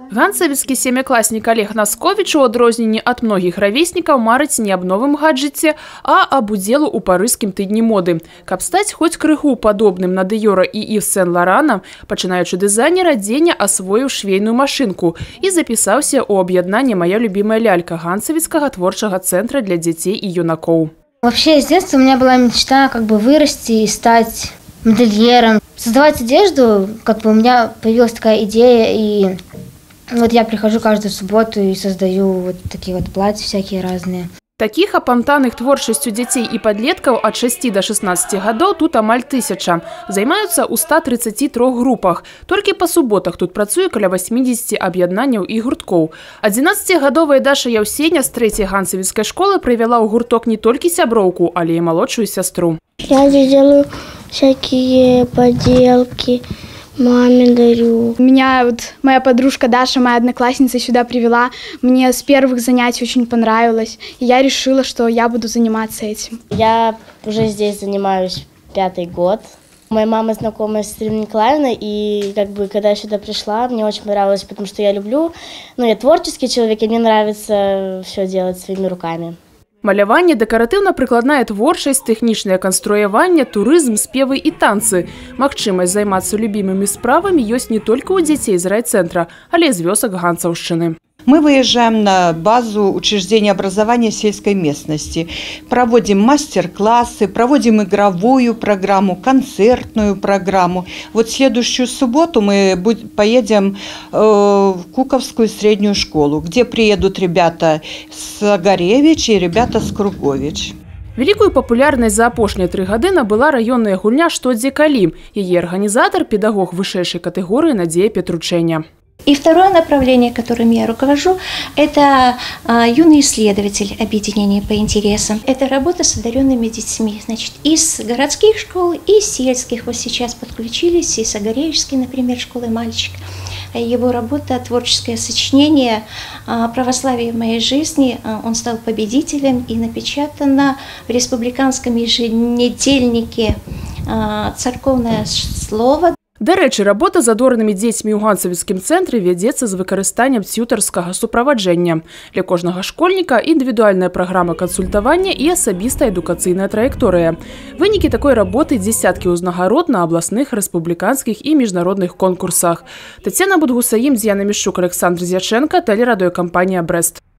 Ганцавіцкі семікласнік Алег Насковіч у адрозненні ад многіх равеснікаў марыць не аб новым гаджэце, а аб удзелу ў парыжскім тыдні моды. Каб стаць хоць крыху падобным на Дыёра і Ів Сен-Ларана, пачынаючы дызайнер адзення асвоіў швейную машынку і запісаўся ў аб'яднанне «Моя любимая лялька» ганцавіцкага творчага цэнтра для дзяцей і юнакоў. Вообще, с детства у меня была мечта как бы вырасти и стать модельером. Создавать одежду, как бы у меня появилась такая идея, и вот я прихожу каждую субботу и создаю вот такие вот платья всякие разные. Такіх апантаных творчасцю дзяцей і падлеткаў ад 6 до 16 гадоў тут амаль 1000. Займаюцца ў 133 групах. Толькі па суботах тут працуе каля 80 аб'яднанняў і гурткоў. 11-гадовая Даша Яўсеня з 3-й ганцавіцкай школы прывяла ў гурток не толькі сяброўку, але і малодшую сястру. Я здесь делаю всякие поделки, маме дарю. Меня вот моя подружка Даша, моя одноклассница, сюда привела. Мне с первых занятий очень понравилось. И я решила, что я буду заниматься этим. Я уже здесь занимаюсь 5-й год. Моя мама знакома с Ириной Николаевной, и как бы, когда я сюда пришла, мне очень понравилось, потому что я люблю, ну, я творческий человек, и мне нравится все делать своими руками. Маляванне, дэкаратыўна-прыкладная творчасць, тэхнічнае канструяванне, турызм, спевы і танцы. Магчымасць займацца любімымі справамі ёсць не толькі ў дзяцей з райцэнтра, але і з вёсак Ганцаўшчыны. Мы выезжаем на базу учреждения образования сельской местности, проводим мастер-классы, проводим игровую программу, концертную программу. Вот следующую субботу мы поедем в Куковскую среднюю школу, где приедут ребята с Огаревич и ребята с Кругович. Вялікую папулярнасць за апошнія 3 гады набыла раённая гульня «Што дзе калі». Яе арганізатар – педагог вышэйшай катэгорыі Надзея Петручэня. И второе направление, которым я руковожу, это юный исследователь объединения по интересам. Это работа с одаренными детьми, значит, из городских школ, и сельских. Вот сейчас подключились, из Огаревичской, например, школы мальчик. Его работа, творческое сочинение «Православие в моей жизни», он стал победителем и напечатано в республиканском еженедельнике «Церковное слово». Дарэчы, работа з адоранымі дзецьмі ў ганцавіцкім цэнтры вядзецца з выкарыстаннем цютарскага суправаджэння. Для кожнага школьніка індывідуальная праграма кансультавання і асабістая адукацыйная траекторыя. Вынікі такой работы – дзесяткі ўзнагарод на абласных, рэспубліканскіх і міжнародных конкурсах. Таццяна Будгусаім, Дзіяна Мішчук, Аляксандр Зячэнка, тэлерадыёкампанія «Брэст».